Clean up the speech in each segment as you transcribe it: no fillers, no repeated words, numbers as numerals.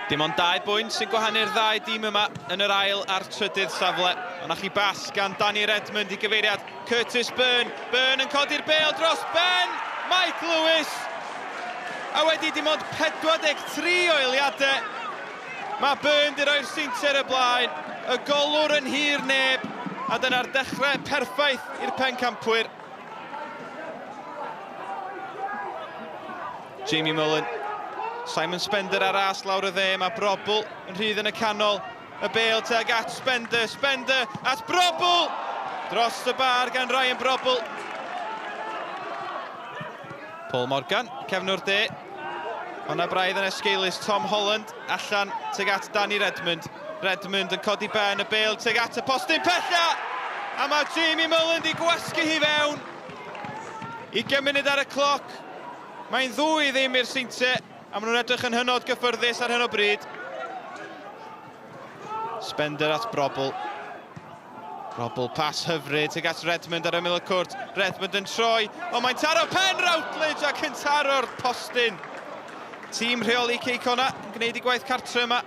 Dim ond 2 bwynt sy'n gwahanu'r ddau dîm yma yn yr ail a'r trydydd safle. Ond chi bas gan Danny Redmond i gyfeiriad Curtis Byrne. Byrne yn codi'r bêl dros ben Mike Lewis. A wedi dim ond 43 o eiliadau, mae Byrne di roi'r Seintiau ar y blaen. Y golwr yn hir neb, a dyna'r dechrau perffaith i'r pencampwyr. Jamie Mullen. Simon Spender ar ras lawr y dde, mae Brobl yn rhydd yn y canol. Y bêl tuag at Spender, Spender at Brobl! Dros y bar gan Ryan Brobl. Paul Morgan, cefnwr de. Honna braidd yn esgeulus, Tom Holland allan tuag at Danny Redmond. Redmond yn codi ben y bêl tuag at y postyn pella! A mae Jamie Mullen di gwasgu hi fewn. 20 munud ar y cloc. Mae'n 2-0 i'r Seintiau, a maen nhw'n edrych yn hynod gyffyrddus ar hyn o bryd. Spender at Brobl. Brobl pas hyfryd tuag at Redmond ar ymyl y cwrt. Redmond yn troi, ond mae'n taro pen Routledge ac yn taro'r postyn. Tîm rheoli Cei Connah yn gwneud i gwaith cartre yma.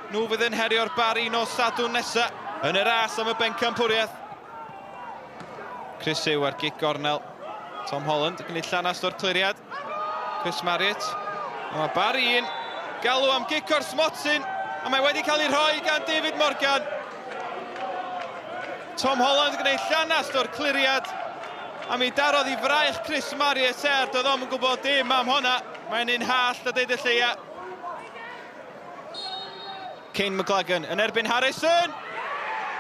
Nhw fydd yn herio'r Barri nos Sadwrn nesa yn y ras am y bencampwriaeth. Chris Hugh ar gic gornel. Tom Holland yn gwneud llanast o'r cliriad. Chris Marriott. A mae Barry yn galw am gic o'r smotyn. A mae wedi cael ei rhoi gan David Morgan. Tom Holland yn gwneud llanast o'r cliriad. A mi darodd i fraich Chris Marriott er doedd o'm yn gwybod dim am honna. Mae'n un hallt a deud y lleia. Kane McLagan yn erbyn Harrison!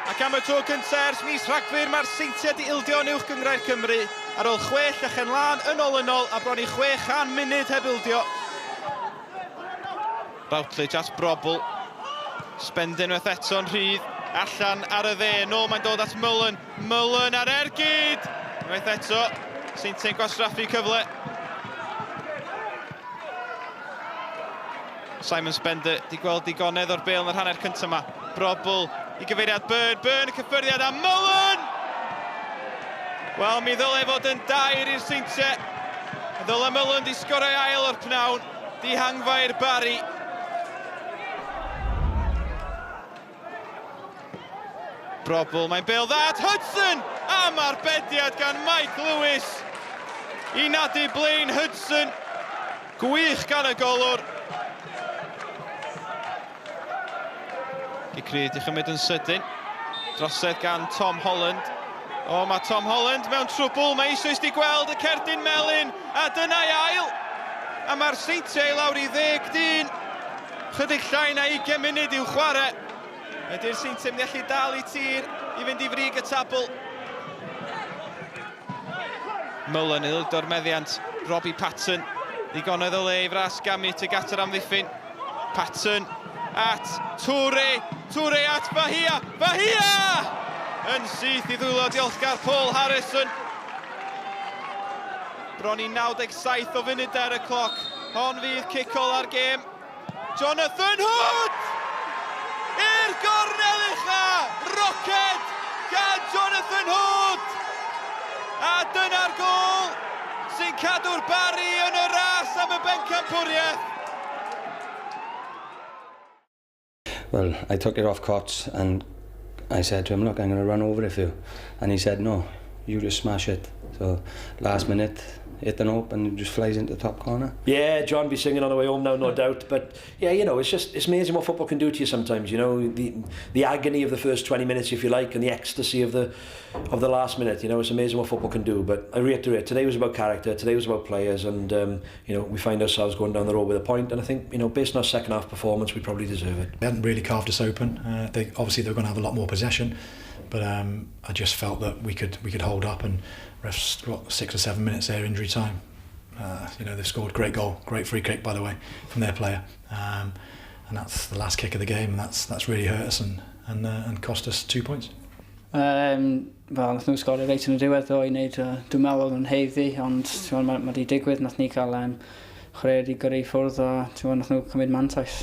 Ac am y tro cyntaf ers mis Rhagfyr mae'r Seintiau di ildio yn Uwch Gynghrair Cymru ar ôl chwe llechen lân yn olynol a bron i 600 munud heb ildio. Routledge at Brobl. Spender unwaith eto'n rhydd allan ar y dde. Nôl mae'n dod at Mullen. Mullen ar ergyd! Unwaith eto, Seintiau'n gwastraffu cyfle. Simon Spender di gweld digonedd o'r bêl yn yr hanner cyntaf yma. Brobl i gyfeiriad Byrne, Byrne y cyffyrddiad a Mullen! Wel, mi ddyle fod yn dair i'r Seintiau. Ddyle Mullen di sgorio ail o'r pnawn. Dihangfa i'r Barri. Brobl, mae'n bêl dda at Hudson! Am arbediad gan Mike Lewis i nadu Blaine Hudson. Gwych gan y golwr. Gic rydd i chymryd yn sydyn. Drosedd gan Tom Holland. O, mae Tom Holland mewn trwbl. Mae eisoes di gweld y cerdyn melyn, a dyna'i ail. A mae'r Seintiau i lawr i ddeg dyn. Chydig llai na 20 munud i'w chwarae. Ydy'r Seintiau mynd i allu dal i tir i fynd i frig y tabl? Mullen yn ildo'r meddiant. Robbie Patton. Ddigonedd o le i fras gamu tuag at yr amddiffyn. Patton at Toure. Toure at Bahia. Bahia! Yn syth i ddwylo diolchgar Paul Harrison. Bron i 97 o funudau ar y cloc. Hon fydd cic ola'r gêm. Jonathan Hood! I'r gornel ucha! Roced gan Jonathan Hood! A dyna'r gôl sy'n cadw'r Barri yn y ras am y bencampwriaeth. Well, I took it off Cots and I said to him, look, I'm going to run over it for you. And he said, no, you just smash it. So last minute, hit an ope and it just flies into the top corner. Yeah, John be singing on the way home now, no doubt. But yeah, you know, it's just, it's amazing what football can do to you sometimes, you know, the, the agony of the first 20 minutes, if you like, and the ecstasy of the, of the last minute. You know, it's amazing what football can do. But I reiterate, today was about character, today was about players, and, you know, we find ourselves going down the road with a point. And I think, you know, based on our second half performance, we probably deserve it. They hadn't really carved us open. They obviously they were going to have a lot more possession, but I just felt that we could we could hold up and refs what 6 or 7 minutes there injury time. You know, they've scored great goal, great free kick by the way from their player, and that's the last kick of the game, and that's that's really hurt us and and and cost us 2 points. Um, Wel, nath nhw sgorio reit yn y diwedd ddo i wneud, dwi'n meddwl oedd nhw'n haeddu, ond ti'n mae ma 'di digwydd, nath ni cael chwarae wedi gyrru i ffwrdd a ti'n nath nhw cymryd mantais.